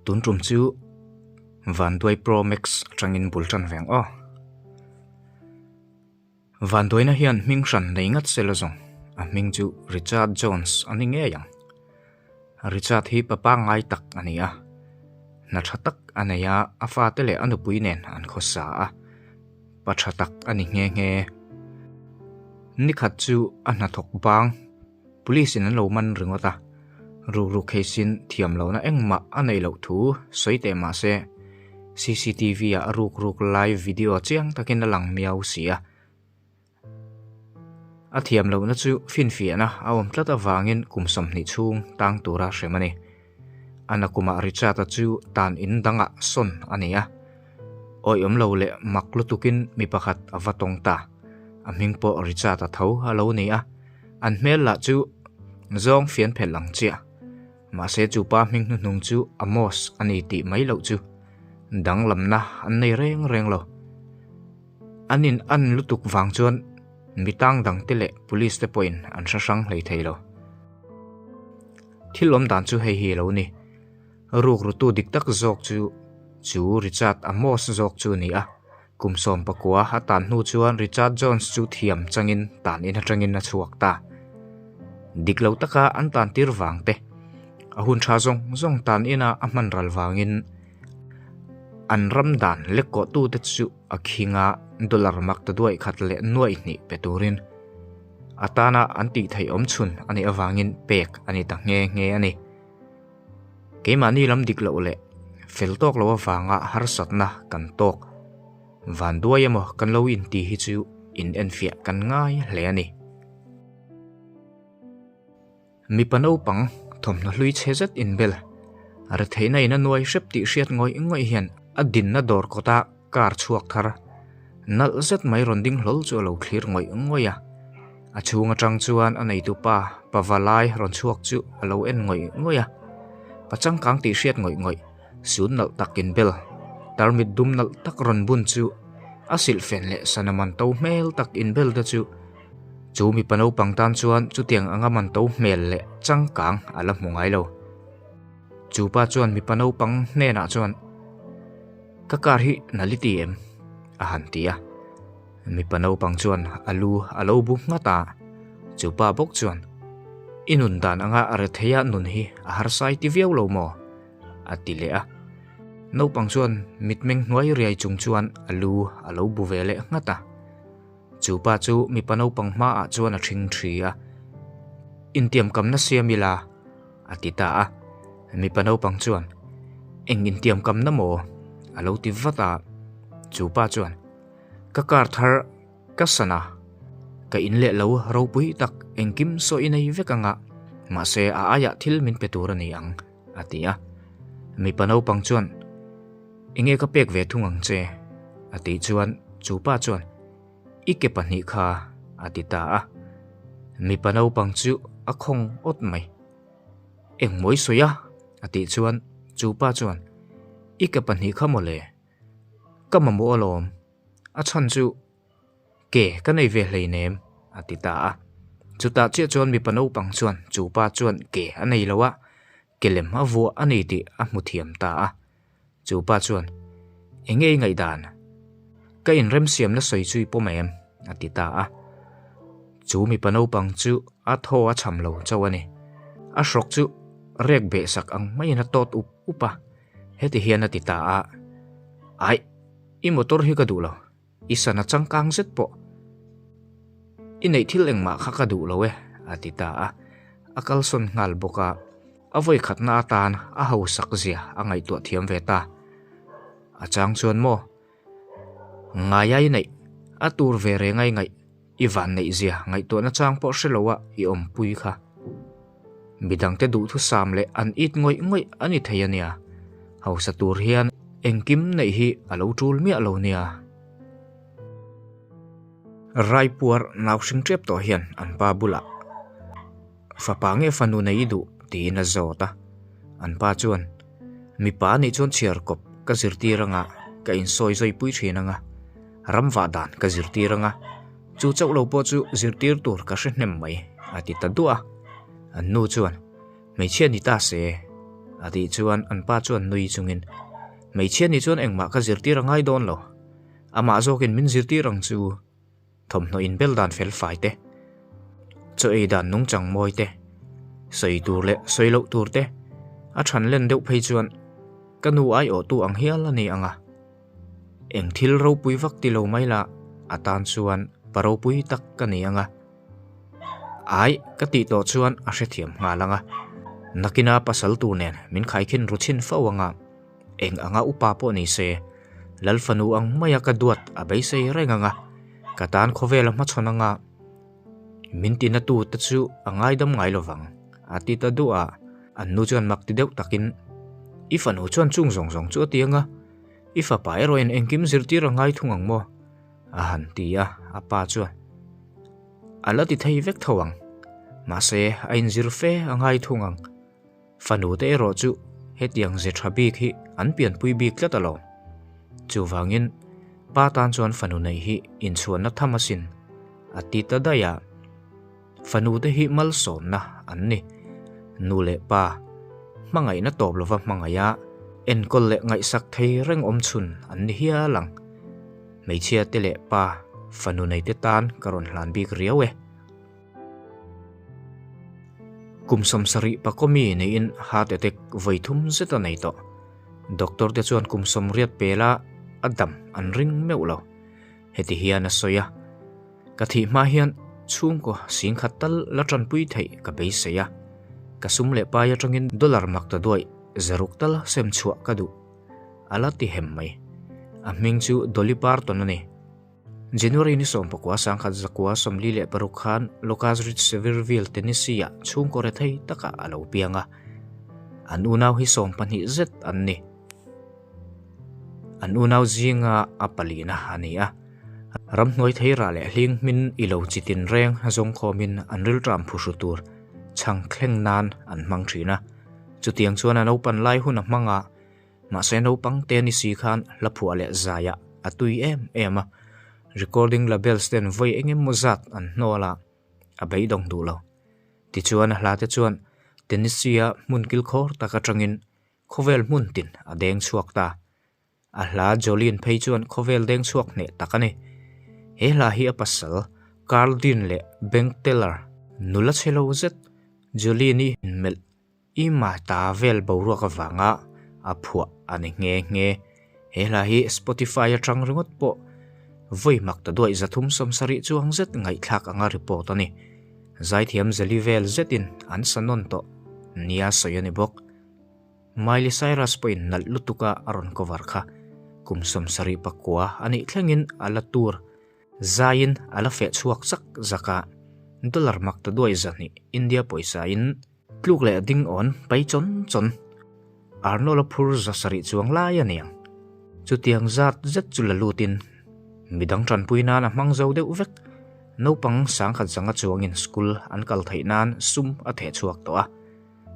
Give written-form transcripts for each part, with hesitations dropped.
Tun tum chu Vanduai Pro Max atangin bul tan ve ang aw. Vanduaina hian hming hran nei ngat se la zawng, a hming chu Richard Jones a ni ngei ang. Richard hi pa pangngai tak a ni a, hna tha tak a nei a, a fate leh a nupui nen an khawsa a, pa tha tak a ni nghe nghe. Nikhat chu a hnathawk bang Police in an lo man ringawt a, rukru case in thiam lohna engmah a neih loh thu sawi teh mah se CCTV ah a ruk ruk lai video chiang takin a lang miau si a. A thiam lohna chu finfiahna a awm tlat avangin kum 20 chhung tang tura hrem a ni. A nakumah Richard-a chu tan in dangah sawn a ni a. Awih awm lo leh mak lutukin mi pakhat a va tawng ta. A hming pawh Richard-a tho a lo ni a. An hmel lah chu zawng fian phelh ang chiah. Mahse chu pa hming hnuhnung chu Amos a ni tih mai loh chu danglamna an nei reng reng lo. An in an lutuk vang chuan mi tang dangte leh police te pawhin an hre hrang hlei thei lo. Thil awm dan chu hei hi a lo ni. Rukrutu dik tak zawk chu chu Richard Amos zawk chu a ni a. Kum 19 a tan hnu chuan Richard Jones chu thiam changin tan in atangin a chhuak ta. Dik lo taka an tan tir vang te, a hun tha zawng zawng tan ina a hman ral vangin an ram dan lekkawhtute chu a khinga dollar mak ta duai khat leh nuaih hnih pe turin a tana an tih theih awm chhun a nih avangin pek a ni ta nghe nghe a ni. Keimahni lam dik loh leh fel tawk loh avanga harsatna kan tawk vanduai emaw kan lo inti hi chu in enfiah kan ngai hle a ni. Mipa naupang thawmhnaw hlui chhe zet inbel retheihna in a nuai hrep tih hriat ngawih ngawih hian a dinna dawr kawta car chhuak thar nalh zet mai rawn ding hlawl chu a lo thlir ngawih ngawih a. A chhung atang chuan a neitu pa pava lai rawn chhuak chu a lo en ngawih ngawih a. Pa changkang tih hriat ngawih ngawih sun nalh tak inbel tarmit dum nalh tak rawn bun chu a silhfen leh sana man to hmel tak inbel te chu Chu mipa naupang tan chuan chutiang anga man to hmel leh changkang a la hmu ngai lo. Chu pa chuan mipa naupang hnenah chuan, Ka car hi nali ti em? a han ti a. Mipa naupang chuan a lu a lo bu nghat a. Chu pa bawk chuan, I nun dan anga retheia nun hi a harsai ti viau lo maw? a ti leh a. Naupang chuan mitmeng hnuai riai chung chuan a lu a lo bu ve leh nghat a. Chu pa chu mipa naupang hmaah chuan a ṭhing ṭhi a, Intiamkamna siam ila, a ti ta a. Mipa naupang chuan, Eng intiamkamna maw? a lo ti vat a. Chu pa chuan, Ka car thar ka san a, ka in leh lo ropui tak engkim saw i nei vek anga, mahse a aiah thil min pe tur a ni ang, a ti a. Mipa naupang chuan, Enge ka pek ve thung ang che? a tih chuan chu pa chuan, I ke pahnih kha, a ti ta a. Mipa naupang chu a khawng awt mai. Eng mawi sawi a? a tih chuan chu pa chuan, I ke pahnih kha mawle, ka mamawh alawm, a chhan chu Ke ka nei ve hleinem, a ti ta a. Chutah chiah chuan mipa naupang chuan chu pa chuan ke a nei lo a, ke lem a vuah a ni tih a hmu thiam ta a. Chu pa chuan, Eng nge i ngaihdan? Ka inremsiamna sawi chu i pawm em? a ti ta a. Chu mipa naupang chu a thaw a cham lo chauh a ni. A hrawk chu rek beh sak ang maiin a tawt up up a. Heti hian a ti ta a, Aih, i motor hi ka duh lo. I sana changkang zet pawh i neih thil engmah kha ka duh lo e, a ti ta a. A kalsawn nghal bawk a, a vawikhatna atan a hausak zia a ngaihtuah thiam ve ta. A chang chuan maw, Ngaia i neih, a tur ve reng a i ngaih, i van neih zia ngaihtuahna chang pawh hre lo a i awmpui kha. Midangte duhthusam leh an it ngawih ngawih a ni thei a nia. Hausa tur hian engkim neih hi a lo tul miah lo nia. Raipuar nau hring tep tawh hian an pa bulah fapa nge fanu nei i duh tiin a zawt a. An pa chuan, Mipa nih chuan chhiar kawp ka zirtir anga ka insawi zawi pui thin anga, ram vah dan ka zirtir anga, Chu chauh lo pawh chu zirtir tur ka hre hnem mai, a ti ta duah a. An nu chuan, Hmeichhia ni ta se, A tih chuan an pa chuan nui chungin, Hmeichhia nih chuan engmah ka zirtir a ngai dawn lo. Amah zawkin min zirtir ang chu. Thawmhnaw inbel dan fel fai te, chaw ei dan nungchang mawi te, sawi tur leh sawi loh tur te, a than len deuh phei chuan ka nu aiawhtu ang hial a ni ang a. Eng thil ropui vak ti lo mai la, a tan chuan pa ropui tak ka ni ang a. Ai, ka tih tawh chuan a hrethiam nghal ang a. Nakina pasal tur nen min khaikhin ru chhin fo ang a. Eng anga upa pawh ni se, Lal fanu ang maia ka duat a beisei reng ang a, ka tan khawvel a hmachhawn ang a, min tina tu te chu a ngaidam ngai lo vang, a ti ta duah a. An nu chuan mak ti deuh takin, I fanu chuan chung zawng zawng chu a ti ang a, i fapa erawhin engkim zirtir a ngai thung ang maw? a han ti a, a pa chuan, A la ti thei vek tho ang, mahse a inzir fe a ngai thung ang. Fanu te erawh chu hetiang ze tha bik hi an pianpui bik tlat alawm. Chuvangin pa tan chuan fanu neih hi inchhuanna tham asin a ti ta daih a. Fanu te hi malsawmna an ni. Nu leh pa hmangaihna tawp lova hmangaiha enkawl leh ngaihsak thei reng awm chhun an ni hial ang. Hmeichhia te leh pa fanu neite tan ka rawn hlan bik riau e. Kum 70 pakawmi neiin heart attack vawi thum zet a nei tawh. Doctor te chuan kum 80 pela a dam an ring meuh lo. Heti hian a sawi a, Ka thih hma hian chhungkaw singkhat tal la tanpui theih ka beisei a. Ka sum leh pai atangin dollar mak ta duaih zaruk tal sem chhuah ka duh. A la ti hem mai. A hming chu Dolly Parton a ni. January ni 19 1946 khan Locust Ridge Sevierville, Tennessee-ah chhungkaw rethei takah a lo piang a. An unau hi 12 zet an ni. An unau zinga a palina a ni a. Ramhnuai theirah leh hling hmin i lo chi tinreng zawngkhawmin an rilṭam phuhru tur chhang thleng nan an hmang ṭhin a. Chutiang chuan a naupan lai hun a hmang a. Mahse naupang te ni si khan hla phuah leh zaiah a tui em em a, recording labels ten vawi eng emaw zat an hnawl a, a beidawng duh lo. Tichuan a hla te chuan Tennessee-a hmun kilkhawr tak atangin khawvel hmun tin a deng chhuak ta. A hla Jolene phei chuan khawvel deng chhuak hneh tak a ni. He hla hi a pasal Carl Dean leh bank teller nula chhe lo zet Jolene-i inmelh I mata vel boruak avanga a phuah a ni nghe nghe. He hla hi Spotify atang ringawt pawh vawi mak ta duaih 370 chuang zet ngaihthlak anga report a ni. Zaithiam zeli vel zetin an sa nawn tawh nia sawi a ni bawk. Miley Cyrus pawhin nalh lutuka a rawn cover kha kum 79 a nih thlengin a la tur. Zaiin a la feh chhuak zak zak a, dollar mak ta duaih 200 India pawisa in Tluk leh ding awn pai chawn chawn. Arnold a phur 700 chuang lai a niang. Chutiang zat zet chu la lutin midang tanpui nan a hmang zo deuh vek. Naupang 10,000 zanga chuangin school an kal theih nan sum a theh chhuak tawh a.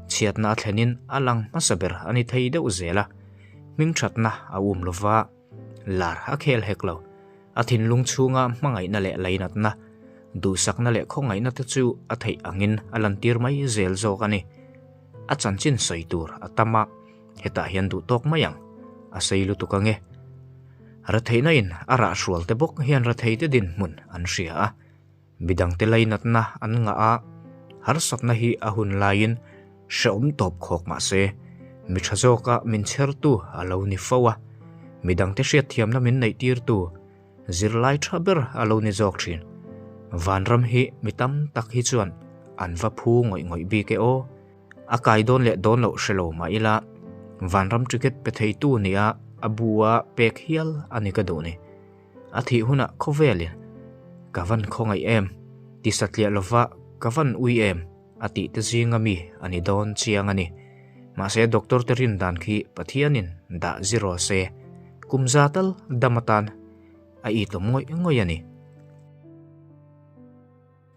Chhiatna a thlenin a lang hmasa ber a ni thei deuh zel a. Hmingthatna a um lova lar a khel hek lo. A thinlung chhunga hmangaihna leh lainatna, duhsakna leh khawngaihna te chu a theih angin a lantir mai zel zawk a ni. A chanchin sawi tur a tam a, hetah hian duh tawk mai ang, a sei lutuk ange. Retheihna in a rah hrual te bawk hian retheite dinhmun an hria a, midangte lainatna an ngah a, harsatna hi a hun laiin hrehawm tawp khawk mah se, mi tha zawka min chhertu a lo ni fo a, midangte hriatthiamna min neihtirtu zirlai tha ber a lo ni zawk thin. Vanram hi mi tam tak hi chuan an va phu ngawih ngawih bik e aw. A kai dawn leh dawn loh hre lo mah ila, vanram ticket pe theitu nia a bu a pek hial a ni ka duh ni. A thih hunah khawvelin ka van khawngaih em, ti satliah lova ka van ui em a tih te zinga mi a ni dawn chiang a ni. Mahse doctor te rin dan khi Pathianin dah zero se, kum za tal dam atan a itawm ngawih ngawih a ni.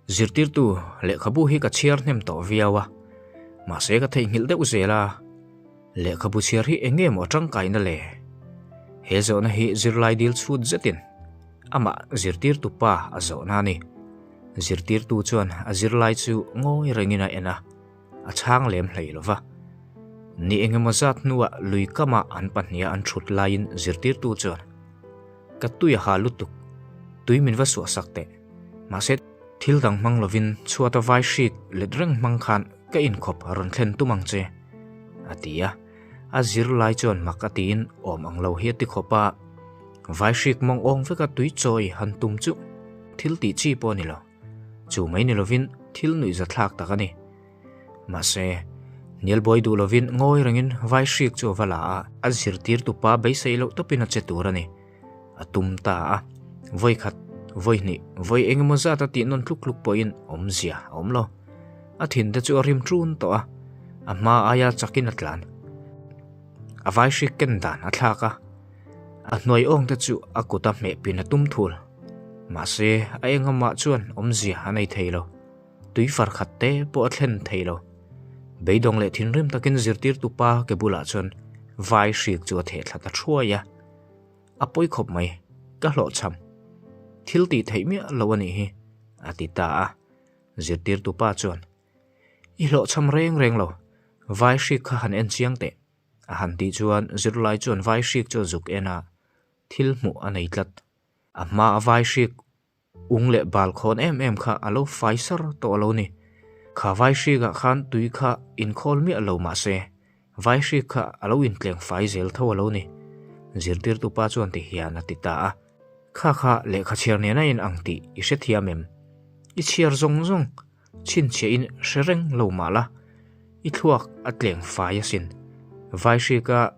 Zirtirtu lehkhabu hi ka chhiar hnem tawh viau a, mahse ka theihnghilh deuh zel a, lehkhabu chhiar hi eng nge maw tangkaina le? He zawhna hi zirlai dil chhut zetin amah zirtirtu pa a zawhna a ni. Zirtirtu chuan a zirlai chu ngawi rengin a en a, a chhang lem hlei lo va. Ni engemaw zat hnuah lui kamah an pahniha an thut laiin zirtirtu chuan, Ka tui a ha lutuk, tui min va suahsak teh. Mahse, thil dang hmang lovin chhuata vai hrik let reng hmang khan ka inkhawp rawn thlen tum ang che, a ti a. A zirlai chuan mak a tiin awm ang lo hi a ti khawp a. Vai hrik mawng awng veka tui chawi han tum chu thil tih chi pawh a ni lo. Chu mai ni lovin thil nuihza thlak tak a ni. Mahse, hnialbuai duh lovin ngawi rengin vai hrik chu a va la a, a zirtirtu pa beisei loh tawpin a che tur a ni. A tum ta a, vawi khat, vawi hnih, vawi eng emaw zat a tih nawn tluk tluk pawhin awmzia a awm lo. A thinte chu a rim ṭun tawh a, a hma aia chakin a tlan. A vai hrik ken dan a thlak a, a hnuai awngte chu a kuta hmeh pin a tum thul. Mahse, a engamah chuan awmzia a nei thei lo. Tui far khat te pawh a thlen thei lo. Beidawng leh thinrim takin zirtirtu pa ke bulah chuan vai hrik chu a theh thla ta thuai a. A pawi khawp mai, ka hlawhchham. Thil tih theih miah lo a nih hi, a ti ta a. Zirtirtu pa chuan, I hlawhchham reng reng lo, vai hrik kha han en chiang teh, a han tih chuan zirlai chuan vai hrik chu a zuk en a, thil hmuh a nei tlat. A hma a vai hrik Ung leh bal khawn em em kha a lo fai sar tawh a lo ni. Kha Vaihrik-ah khan tui kha inkhawl miah lo mah se, Vaihrik kha a lo intleng fai zel tho a lo ni. Zirtirtu pa chuan ti hian a ti ta a. Kha kha lehkha chhiar nena in ang tih i hrethiam em? I chhiar zawng zawng chhinchhiahin hre reng lo mah la, i thluak a tleng fai asin. Vaihrik-a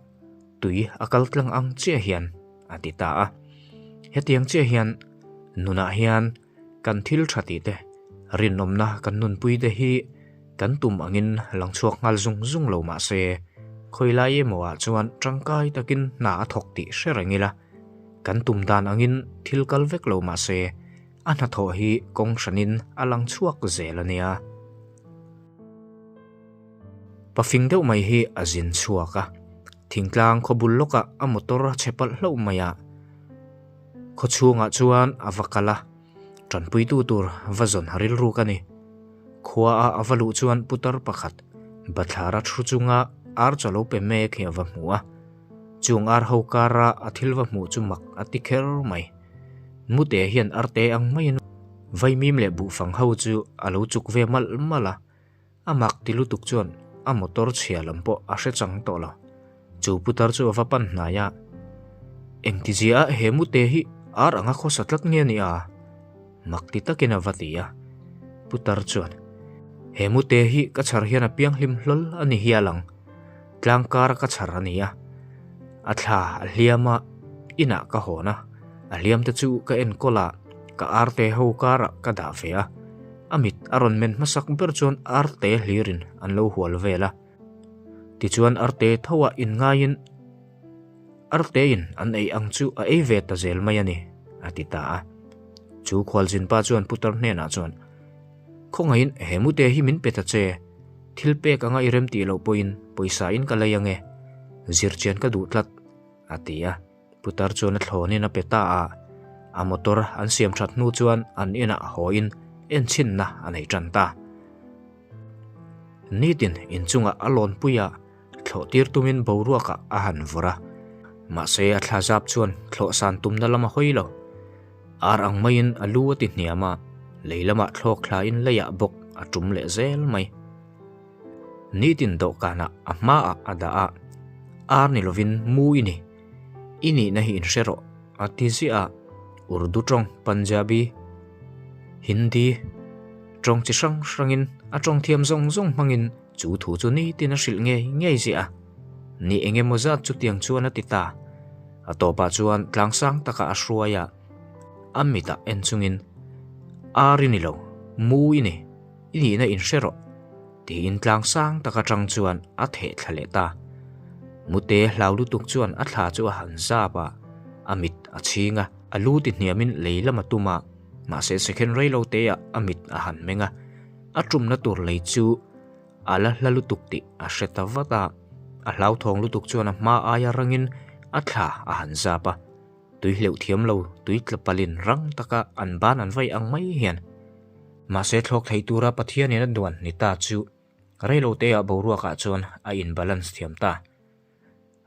tui a kal tlang ang chiah hian a ti ta a. Hetiang chiah hian nunah hian kan thil tha tih te, rinawmna kan nunpui te hi kan tum angin lang chhuak nghal zung zung lo mah se, khawilai emaw ah chuan tangkai takin hna a thawk tih hre reng ila, kan tum dan angin thil kal vek lo mah se, a hnathawh hi kawng hranin a lang chhuak zel a nia. Pafing deuh mai hi a zin chhuak a, thingtlang khaw bul lawkah a motor a chhe palh hlauh mai a. Khaw chhungah chuan a va kal a, tanpuitu tur va zawn a rilruk a ni. Khua a a va luh chuan putar pakhat bathlar a thu chunga ar chaw lo pe mek hi a va hmu a. Chung ar ho kara a thil va hmuh chu mak a ti kher mai. Mute hian arte ang maiin vaimim leh buhfang ho chu a lo chuk ve malh malh a. A mak ti lutuk chuan a motor chhia lam pawh a hre chang tawh lo. Chu putar chu a va pan hnai a, Engtizia ah he mute hi ar anga khawsa tlat nge ni a? Mak ti takin a va ti a. Putar chuan, He mute hi ka chhar hian a pianghlim hlawl a ni hial ang. Tlangkar ka chhar a ni a. A thla a hliam a, inah ka hawn a. A hliam te chu ka enkawl a, ka arte ho karah ka dah ve a. A mit a rawn men hmasak ber chuan arte hlirin an lo hual vel a. Tichuan arte tho ah inngaiin artein an ei ang chu a ei ve ta zel mai a ni, a ti ta a. Chu khualzin pa chuan putar hnenah chuan, Khawngaihin he mute hi min pe ta che, thil pek anga i rem tih loh pawhin pawisa in ka lei ange, zirchian ka duh tlat, a ti a. Putar chuan a thlawnin a pe ta a, a motor an siam that hnu chuan an inah hawiin enchhinna a nei tan ta. Nitin inchungah a lawnpui a, thlawh tir tumin boruakah a han vawrh a, mahse a thla zap chuan thlawh san tumna lam a hawi lo. Ar ang maiin a lu a ti hniam a, lei lamah thlawk thlain leiah bawk a tum leh zel mai. Nitin dawhkanah a hmaah a dah a, Ar ni lovin mu i ni. I nihna hi inhre rawh, a ti ziah a. Urdu tawng, Punjabi, Hindi tawng chi hrang hrangin a tawng thiam zawng zawng hmangin chu thu chu nitin a hrilh ngei ngei ziah a. Ni eng emaw zat chutiang chuan a ti ta. A tawpah chuan tlangsang takah a hruai a, a mitah en chungin, Ar i ni lo, mu i ni. I nihna inhre rawh, tiin tlang sang tak atang chuan a theh thla leh ta. Mute hlau lutuk chuan a thla chu a han zap a, a mit a chhing a, a lu ti hniamin lei lam a tum a, mahse second rei lo te ah a mit a han meng a, a tumna tur lei chu a la hla lutuk tih a hre ta vat a, a hlauthawng lutuk chuan a hma aia rangin a thla a han zap a. Tui hleuh thiam lo, tui tla palin rang taka an ban an vai ang mai hian. Mahse thlawk thei tura Pathianin a duan ni ta chu. Reiloteah boruakah chuan a in-balance thiam ta.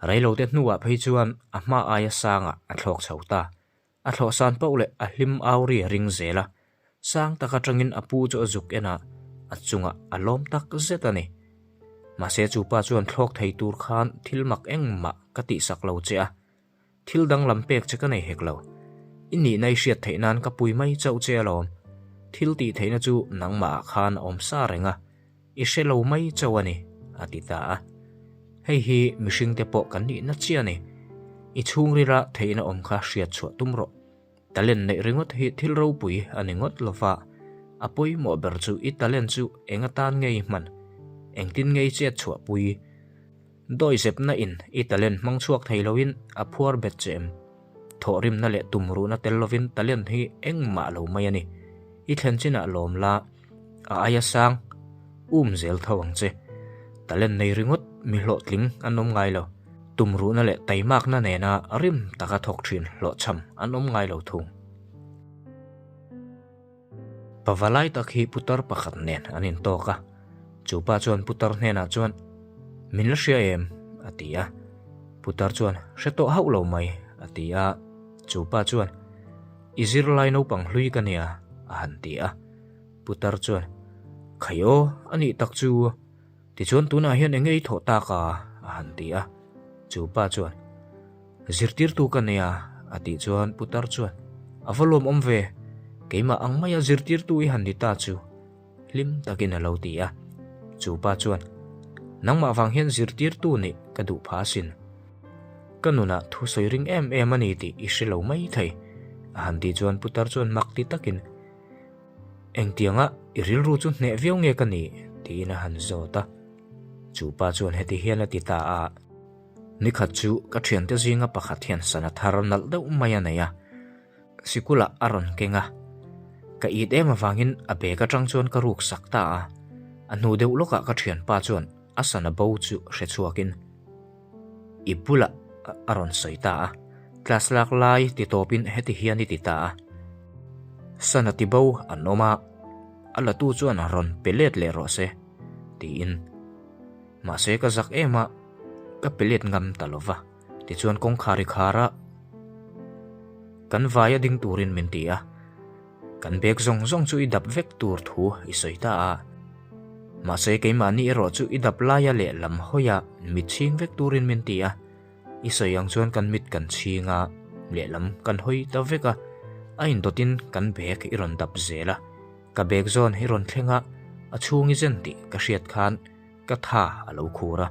Reilote hnuah phei chuan a hma aia sangah a thlawk chho ta. A thlawh san poh leh a hlim au ri a ring zel a, sang tak atangin a pu chu a zuk en a, a chungah a lawm tak zet a ni. Mahse chu pa chuan thlawk thei tur khan thil mak engmah ka tihsak lo che a, thil danglam pek che ka nei hek lo. I nihna i hriat theih nan ka pui mai chauh che alawm. Thil tih theihna chu nangmahah khan a awm sa reng a, i hre lo mai chauh a ni, a ti ta a. Hei hi mihringte pawh kan nihna chiah a ni. I chhungrila theihna awm kha hriat chhuah tum rawh. Talent neih ringawt hi thil ropui a ni ngawt lo va, a pawimawh ber chu i talent chu eng atan nge i hman, engtin nge i chet chhuahpui? Dawihzepna in i talent hmang chhuak thei loin a phuar bet che em? Thawhrimna leh tumruhna tel lovin talent hi engmah lo mai a ni. I thlen chinah lawm la, a aia sang um zel tho ang che. Talent nei ringawt mi hlawhtling an awm ngai lo. Tumruhna leh taimakna nena rim taka thawk thin hlawhchham an awm ngai lo thung. Pavalai tak hi putar pakhat nen an intawk a, chu pa chuan putar hnenah chuan, Min la hria em? a ti a. Putar chuan, Hre tawh hauh lo mai, a ti a. Chu pa chuan, I zirlai naupang hlui ka nia, a han ti a. Putar chuan, Khai aw, a nih tak chu. Tichuan tunah hian eng nge i thawh tak a? a han ti a. Chu pa chuan, Zirtirtu ka nia, a tih chuan putar chuan, A va lawmawm ve, keimah ang maia zirtirtu i han ni ta chu, hlim takin a lo ti a. Chu pa chuan, Nangmah vang hian zirtirtu nih ka duh pha asin. Ka nunah thu sawi ring em em a ni tih i hre lo mai thei, a han tih chuan putar chuan mak ti takin, Engtianga i rilru chu hneh viau nge ka nih? tiin a han zawt a. Chu pa chuan heti hian a ti ta a, Nikhat chu ka thiante zinga pakhat hian sana thar nalh deuh mai a nei a, sikulah a rawn keng a. Ka it em avangin a bag atang chuan ka ruk sak ta a. A hnu deuh lawkah ka thianpa chuan a sana bo chu hre chhuakin i bulah a rawn sawi ta a, class lak lai ti tawpin heti hian i ti ta a, sana ti bo an awm a, a latu chuan rawn pe let leh rawh se tiin. Mahse ka zak em a, ka pe let ngam ta lo va, tichuan kawngkhar i khar a, kan vaia ding turin min ti a. Kan bag zawng zawng chu i dap vek tur thu i sawi ta a. Mahse keimahni erawh chu i dap laia leh lam hawia mit chhing vek turin min ti a. I sawi ang chuan kan mit kan chhing a, lehlam kan hawi ta vek a. A indawtin kan bag i rawn dap zel a. Ka bag zawn i rawn thleng a, a chhung i zen tih ka hriat khan ka tha a lo khur a,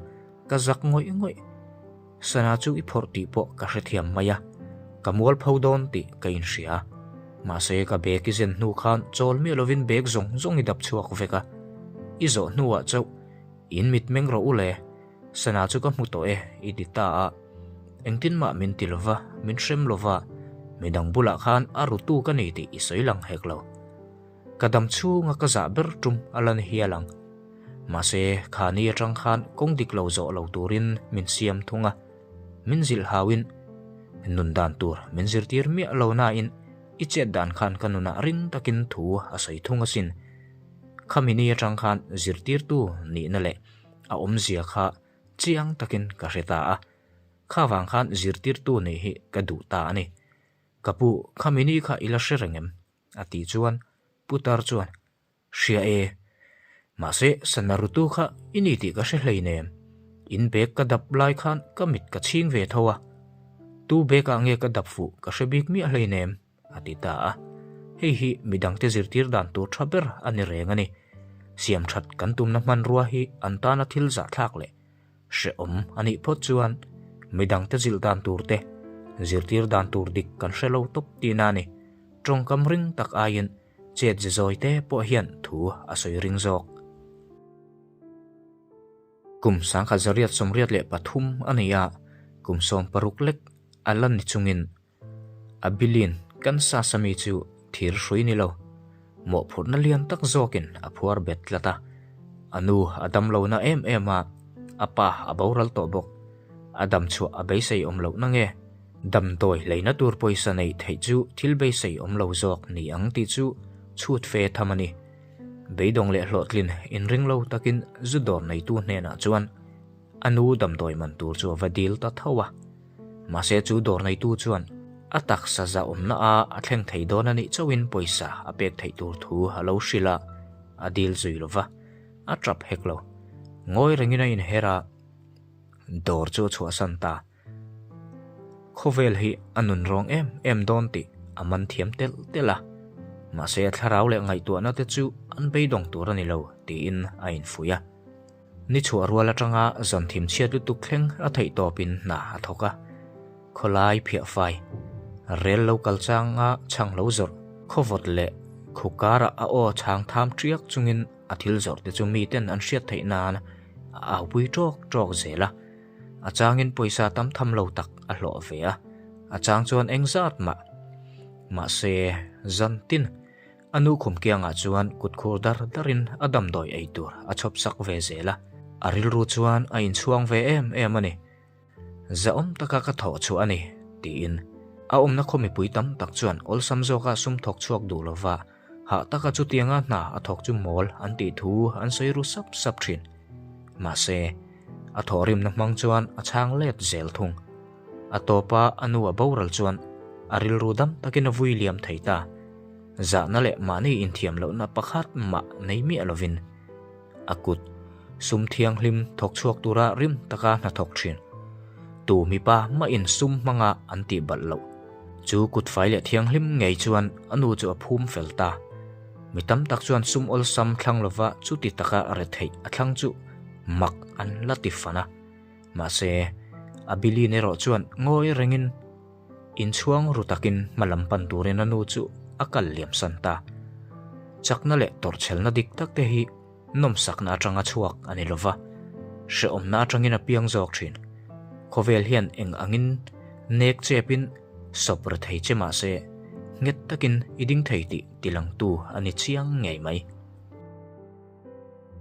ka zak ngawih ngawih. Sana chu i phawrh tih pawh ka hrethiam mai a, ka mualpho dawn tih ka inhria. Mahse ka bag i zen hnu khan chawl miah lovin bag zawng zawng i dap chhuak vek a. I zawh hnuah chauh in mit meng rawh u le, sana chu ka hmu tawh e i ti ta a. Engtin mah min ti lova, min hrem lova, midang bulah khan a rutu ka ni tih i sawi lang hek lo. Ka dam chhunga ka zah ber tum a la ni hial ang. Mahse, khani atang khan kawng dik lo zawh lo turin min siam thung a, min zilh hauin nun dan tur min zirtir miah lo nain i chet dan khan ka nunah ring takin thu a sawi thung asin. Khami ni atang khan zirtirtu nihna leh a awmzia kha chiang takin ka hre ta a, kha vang khan zirtirtu nih hi ka duh ta a ni. Ka pu, khami ni kha i la hre reng em? A tih chuan putar chuan, Hria e, mahse Sanarutu kha i ni tih ka hre hleinem. In bag ka dap lai khan ka mit ka chhing ve tho a, tu bag ah nge ka dap fuh ka hre bik miah hleinem, a ti ta a. Hei hi midangte zirtir dan tur tha ber a ni reng a ni. Siam that kan tumna hmanrua hi an tana thil zahthlak leh Hrehawm a nih phawt chuan midangte zilh dan tur te, zirtir dan tur dik kan hre lo tawp tihna a ni. Tawngkam ring tak aiin chet ze zawi te pawh hian thu a sawi ring zawk. Kum 1983 a ni a, kum 60 lek a la ni chungin Abilin kan Sasami chu thir hrui ni lo, mawhphurhna lian tak zawkin a phuar bet tlat a. A nu a dam lo na em em a, a pa a boral tawh bawk. A dam chhuah a beisei awm loh na nge? Damdawi leina tur pawisa neih theih chu thil beisei awm lo zawk ni ang tih chu chhut fe tham a ni. Beidawng leh hlawhtlin inring lo takin zu dawr neitu hnenah chuan a nu damdawi man tur chu a va dil ta tho a. Mahse chu dawr neitu chuan a taksa zahawmna a a thleng thei dawn a nih chauhin pawisa a pek theih tur thu a lo hrilh a, a dil zui lo va, a tap hek lo. Ngawi rengin a inher a, dawr chu a chhuahsan ta. Khawvel hi a nun rawng em em dawn tih a man thiam telh telh a, mahse a thlarau leh ngaihtuahna te chu an beidawng tur a ni lo tiin a infuih a. Ni chhuah rual atanga zan thim chhiat lutuk thleng a theih tawpin hna a thawk a, khawlai phiah fai, rel lo kal changa chhang lo zawrh, khawvawt leh khu karah a aw chhang tham tiak chungin a thil zawrh te chu miten an hriat theih nan a aupui tawk tawk zel a. A changin pawisa tam tham lo tak a hlawh ve a, a chang chuan eng zat mah. Mahse, zan tin a nu khum kiangah chuan kut khur dar darin a damdawi ei tur a chhawp sak ve zel a, a rilru chuan a inchhuang ve em em a ni. Zahawm taka ka thawh chhuah a ni, tiin a awmna khaw mipui tam tak chuan awlsam zawka sum thawk chhuak duh lova hah taka chutianga hna a thawk chu mawl an tih thu an sawi ru sap sap thin. Mahse, a thawhrimna hmang chuan a chhang let zel thung. A tawpa a nu a boral chuan a rilru dam takin a vui liam thei ta. Zahna leh mahni inthiam lohna pakhat mah nei miah lovin a kut sum thianghlim thawk chhuak tura rim taka hna thawk thin. Tu mipa mahin sum hmanga an tih balh loh. Chu kut fai leh thianghlim ngei chuan a nu chu a phum fel ta. Mi tam tak chuan sum awlsam thlang lova chuti taka retheih a thlang chu mak an la ti fan a. Mahse, Abiline erawh chuan ngawi rengin inchhuang ru takin hma lam pan turin a nu chu a kal liam san ta. Chakna leh tawrhchhelna dik tak te hi nawmsakna atanga chhuak a ni lova, hrehawmna atangin a piang zawk thin. Khawvel hian eng angin nek chepin sawp ra thei che mahse nghet takin i ding thei tih tilangtu a ni chiang ngei mai.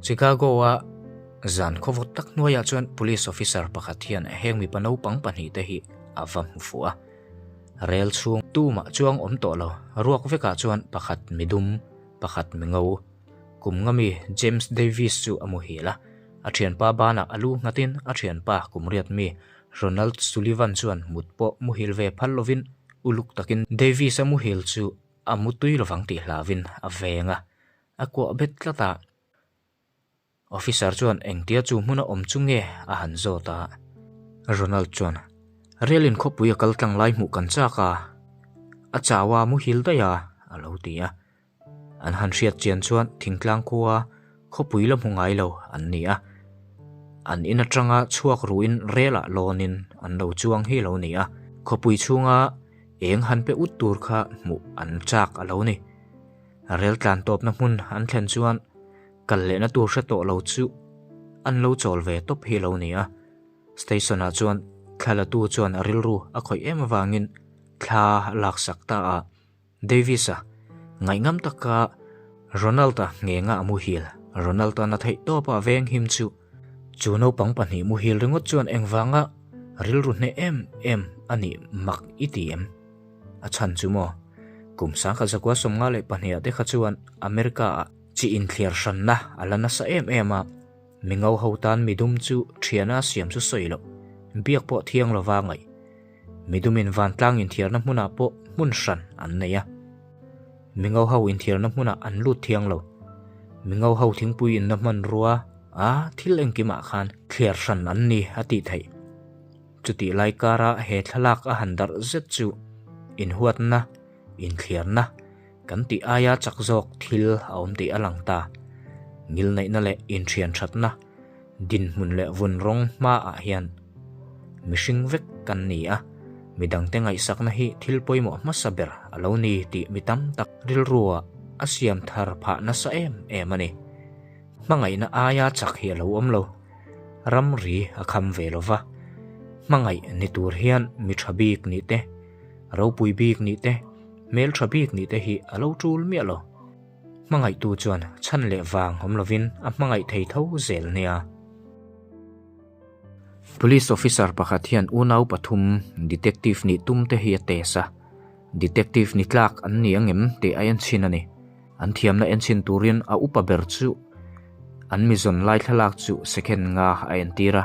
Chicago-a zan khawvawt tak hnuaiah chuan police officer pakhat hian heng mipa naupang pahnihte hi a va hmu fuh a. Rel chhung tumah chuang awm tawh lo, ruak vekah chuan pakhat midum, pakhat mingo. Kum nga mi James Davis chu a muhil a, a thianpa banah a lu nghatin a thianpa kum riat mi Ronald Sullivan chuan mut pawh muhil ve phal lovin uluk takin Davis-a muhil chu a mu tui lovang tih hlauhin a veng a, a kuah bet tlat a. Officer chuan engtia chu hmuna awm chu nge a han zawt a. Ronald chuan, Relin khawpui a kal tlang lai hmuh kan chak a, a chau a muhil daih a, a lo ti a. An han hriat chian chuan thingtlang khua khawpui la hmu ngai lo an ni a. An in atanga chhuak ruhin relah lawnin an lo chuang hi lo ni a. Khawpui chhunga eng han pe ut tur kha hmuh an chak a lo ni. Rel tlan tawpna hmun an thlen chuan kal lehna tur hre tawh lo chu an lo chawl ve tawp hi lo ni a. Station ah chuan thlalatu chuan a rilru a khawih em avangin thla a laksak ta a. Davis-a, ngaihngam taka Ronald-a nghenga a muhil, Ronald-a'n a theih tawpa a veng him chu, chu naupang pahnih muhil ringawt chuan engvanga rilru hneh em em a nih mak i ti em? A chhan chu maw? Kum sangkhat zakua 52 ah te kha chuan America-ah chi inthliar hranna a la nasa em em a, mi ngo ho tan midum chu thiana siam chu sawi loh, biak pawh thiang lova ngaih. Midumin vantlang inthiarna hmunah pawh hmun hran an nei a. Mingo ho inthiarna hmunah an lut thiang lo. Mingo ho thingpui inna hmanrua a thil engkimah khan thliar hran an ni a tih theih. Chutih lai kara he thlalak a han darh zet chu inhuatna, inthliarna kan tih aia chak zawk thil a awm tih a lang ta. Ngilneihna leh inthian thatna dinhmun leh vun rawng hmaah hian mihring vek kan ni a, midangte ngaihsakna hi thil pawimawh hmasa ber a lo ni tih mi tam tak rilruah a siam thar phah nasa em em a ni. Hmangaihna aia chak hi a lo awm lo. Ramri a kham ve lo va, hmangaih ni tur hian mi tha bik nih te, ropui bik nih te, hmel tha bik nih te hi a lo tul miah lo. Hmangaihtu chuan chhan leh vang awm lovin a hmangaih thei tho zel nia. Police officer pakhat hian unau pathum detective nih tum te hi a test a, detective ni tlak an ni angem tih a en chhin a ni. An thiamna enchhin turin a upa ber chu an mi zawn lai thlalak chu second nga a entir a.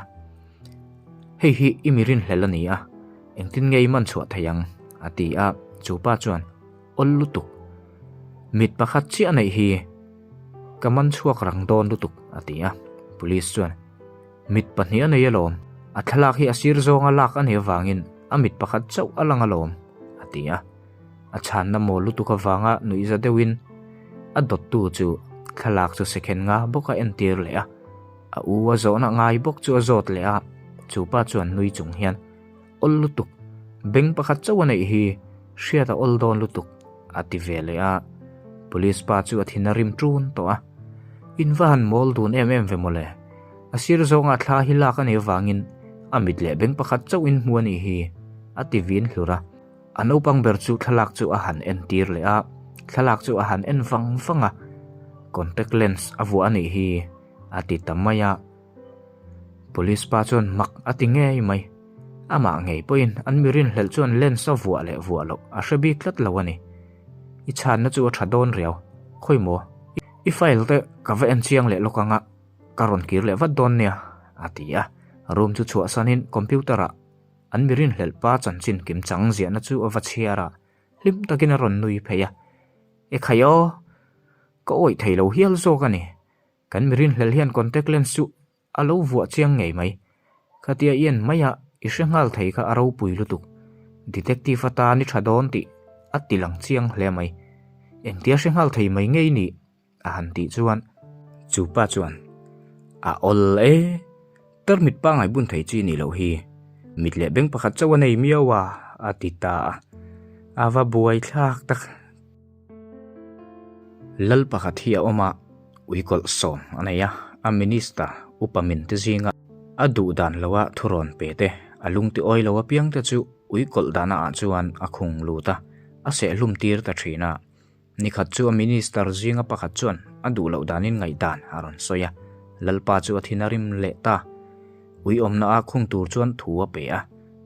Hei hi i mi rinhlel a ni a, engtin nge i man chhuah thei ang? a ti a, chu pa chuan, Awl lutuk. Mit pakhat chiah neih hi ka man chhuak rang dawn lutuk, a ti a. Police chuan, Mit pahnih a nei alawm, a thlalak hi a sir zawnga lak a nih avangin a mit pakhat chauh a lang alawm, a ti a. A chhanna mawl lutuk avanga nuihza deuhin a dawttu chu thlalak chu second nga bawk a entir leh a. A u a zawhna ngai bawk chu a zawt leh a, chu pa chuan nui chung hian, Awl lutuk, beng pakhat chauh a neih hi, hriat a awl dawn lutuk, a ti ve leh a. Police pa chu a thin a rim ṭun tawh a. In va han mawl dun em em ve mawle. A sir zawnga thla hi lak a nih avangin a mit leh beng pakhat chauhin hmu a nih hi, a ti vin hlur a. A naupang ber chu thlalak chu a han entir leh a, thlalak chu a han en vang vang a, Contact lens a vuah a nih hi, a ti ta mai a. Police pa chuan mak a ti ngei mai. Amah ngei pawhin an mi rinhlelh chuan lens a vuah leh vuah loh a hre bik tlat lo a ni. I chhanna chu a tha dawn riau. Khawi maw? I file te ka va en chiang leh lawk ang a, ka rawn kir leh vat dawn nia, a ti a. Room chu chhuahsanin computer ah An mi rinhlelh pa chanchin kim chang ziahna chu a va chhiar a, hlim takin a rawn nui phei a. E khai aw, ka awih thei lo hial zawk a ni. Kan mi rinhlelh hian contact lens chu a lo vuah chiang ngei mai. Khatia i en mai a, i hre nghal thei kha a ropui lutuk. Detective atan i tha dawn tih a ti lang chiang hle mai. Engtia hre nghal thei mai ngei ni? A han tih chuan chu pa chuan, A awl e, tarmit pangngai bun thei chi nih loh hi, mit leh beng pakhat chauh a nei miau a, a ti ta a. A va buai thlak tak. Lal pakhat hi a awm a, uikawlh sawm a nei a, a minister upa min te zinga a duh dan loa thurawn pe te, a lungti awi lo apiang te chu uikawlh dahna ah chuan a khung lut a, a sehhlum tir ta thin a. Nikhat chu a minister zinga pakhat chuan a duh loh danin ngaihdan a rawn sawi a, Lalpa chu a thin a rim leh ta. Uiawmna a khung tur chuan thu a pe a,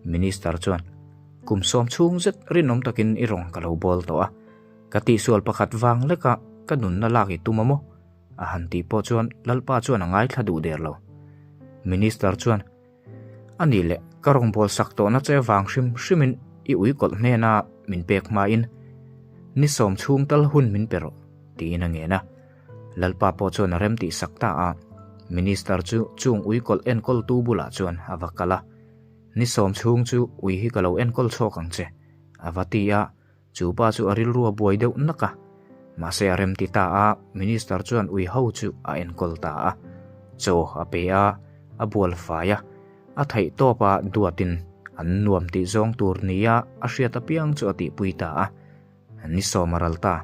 Minister chuan, Kum sawm chhung zet rinawm takin i rawng ka lo bawl tawh a, ka tihsual pakhat vang leka ka nunna lak i tum a maw? a han tih pawh chuan Lalpa chuan a ngaithla duh der lo. Minister chuan, A nih leh, ka rawngbâwl sak tawhna che vang hrim hrimin i uikawlh hnena min pek hmain ni sawm chhung tal hun min pe rawh, tiin a ngen a. Lalpa pawh chuan a rem tih sak ta a. Minister chu chung uikawlh enkawltu bulah chuan a va kal a. Ni sawm chhung chu ui hi ka lo enkawl chhawk ang che, a va ti a. Chu pa chu a rilru a buai deuh nak a, mahse a remti ta a, Minister chuan ui ho chu a enkawl ta a, chaw a pe a, a bual fai a, a theih tawp a duatin an nuam tih zawng tur nia a hriat apiang chu a tihpui ta a, ni sawm a ral ta.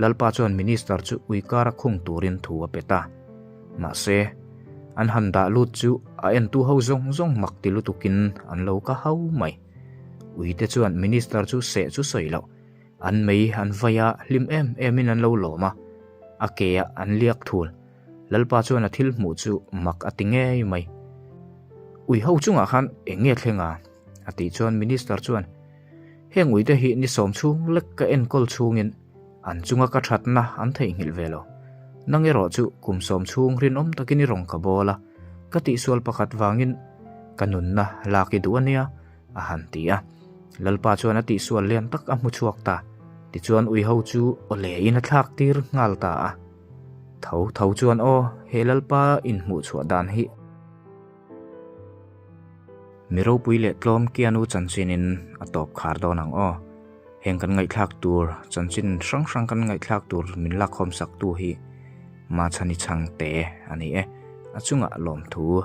Lalpa chuan Minister chu ui kar a khung turin thu a pe ta. Mahse, an han dah lut chu a entu ho zawng zawng mak ti lutukin an lo ka hau mai. Uite chuan Minister chu seh chu sawi loh, an mei an vai a, hlim em emin an lo lawm a, a ke ah an liak thul. Lalpa chuan a thil hmuh chu mak a ti ngei mai. Ui ho chungah khan eng nge thleng a? a tih chuan Minister chuan, Heng uite hi ni sawm chhung lek ka enkawl chhungin an chunga ka thatna an theihnghilh ve lo. Nang erawh chu kum sawm chhung rinawm takin i rawn ka bawl a, ka tihsual pakhat vangin ka nunna lak i duh a nia, a han ti a. Lalpa chuan a tihsual lian tak a hmu chhuak ta. Tichuan uiho chu aw lehin a thlak tir nghal ta a. Tho tho chuan aw, he Lalpa inhmuh chhuah dan hi. Mi ropui leh tlawm Keanu chanchinin a tawp khar dawn ang aw. Heng kan ngaihthlak tur chanchin hrang hrang kan ngaihthlak tur min lakkhawm sak tu hi Machhani Chhangte a ni e. A chungah lawmthu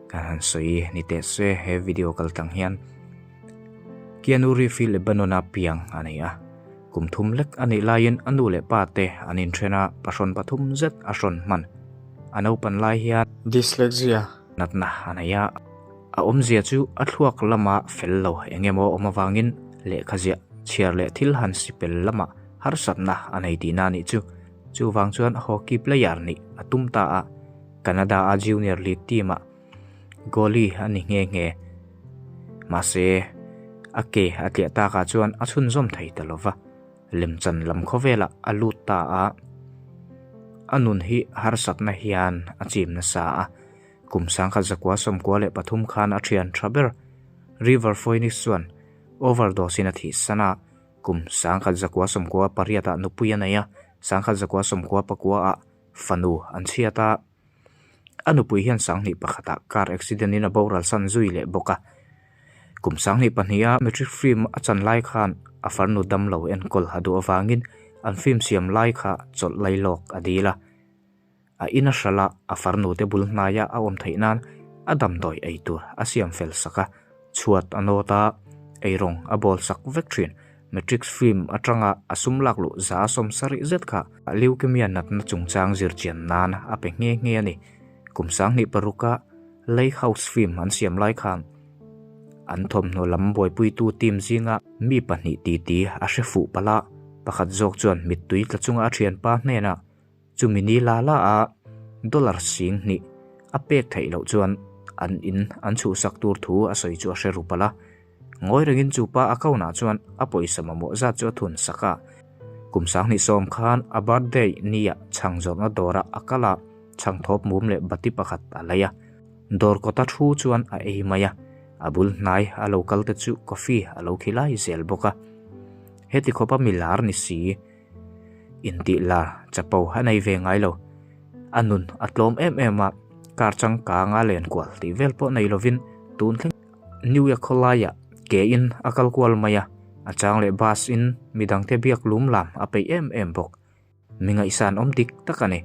kan han sawi ni teh se he video kal tlang hian Keanu Reeves hi Lebanon a piang a ni a. Kum thum lek a nih laiin a nu leh pa te an inthen a, pahrawn pathum zet a hrawn hman. A naupan lai hian Dyslexia. Natna a nei a, a awmzia chu a thluak lama fel lo eng emaw awm avangin lehkha ziah chhiar leh thil han sipel lama harsatna a nei tihna a nih chu. Chuvang chuan hockey player nih a tum ta a, Canada-a junior league team-ah goalie a ni nghe nghe. Mahse, a ke a tliah takah chuan a chhunzawm thei ta lo va. Lemchan lam khawvelah a lut ta a, a nun hi harsatna hian a chim nasa a. Kum 1993 khan a thian tha ber River Phoenix chuan overdose in a thihsan a, kum 1998 ah nupui a nei a, 1999 ah fanu an chhiat a. A nupui hian sanghnih pakhatah car accident in a boral san zui leh bawk a. Kum 22 a matric film a chan lai khan a farnu damlo enkawl a duh avangin an film siam lai kha chawlh lai lawk a dil a. A in a hralh a, a farnu te bul hnaia a awm theih nan a damdawi ei tur a siam fel sak a, chhuat a nawt a, eirawng a bawl sak vek thin. Matrix film atanga a sum lak luh 170 zet kha leukemia natna chungchang zirchian nan a pe nghe nghe a ni. Kum 26 a Lake House film an siam lai khan an thawmhnaw lam buaipuitu team zinga mi pahnih titi a hre fuh palh a, pakhat zawk chuan mittui tla chunga a thianpa hnenah Chumi ni la la a dollar 2000 a pek theih loh chuan an in an chhuhsak tur thu a sawi chu a hre ru palh a. Ngawi rengin chu pa account ah chuan a pawisa mamawh zat chu a thun sak a. Kum 2010 khan a birthday nia chhang zawrhna dawrah a kal a, chhang thawp mum leh bati pakhat a lei a. Dawr kawta thu chuan a ei mai a, a bul hnai a lo kal te chu coffee a lo khi lai zel bawk a. Heti khawpa milar ni si. Intih lar chapo a nei ve ngai lo. A nun a tlawm em em a, car changkang a len kual tih vel pawh nei lovin tun thleng New York khawlaiah ke in a kal kual mai a, a chang leh bus in midangte biak lum lam a peih em em bawk. Mi ngaihsan awm dik tak a ni.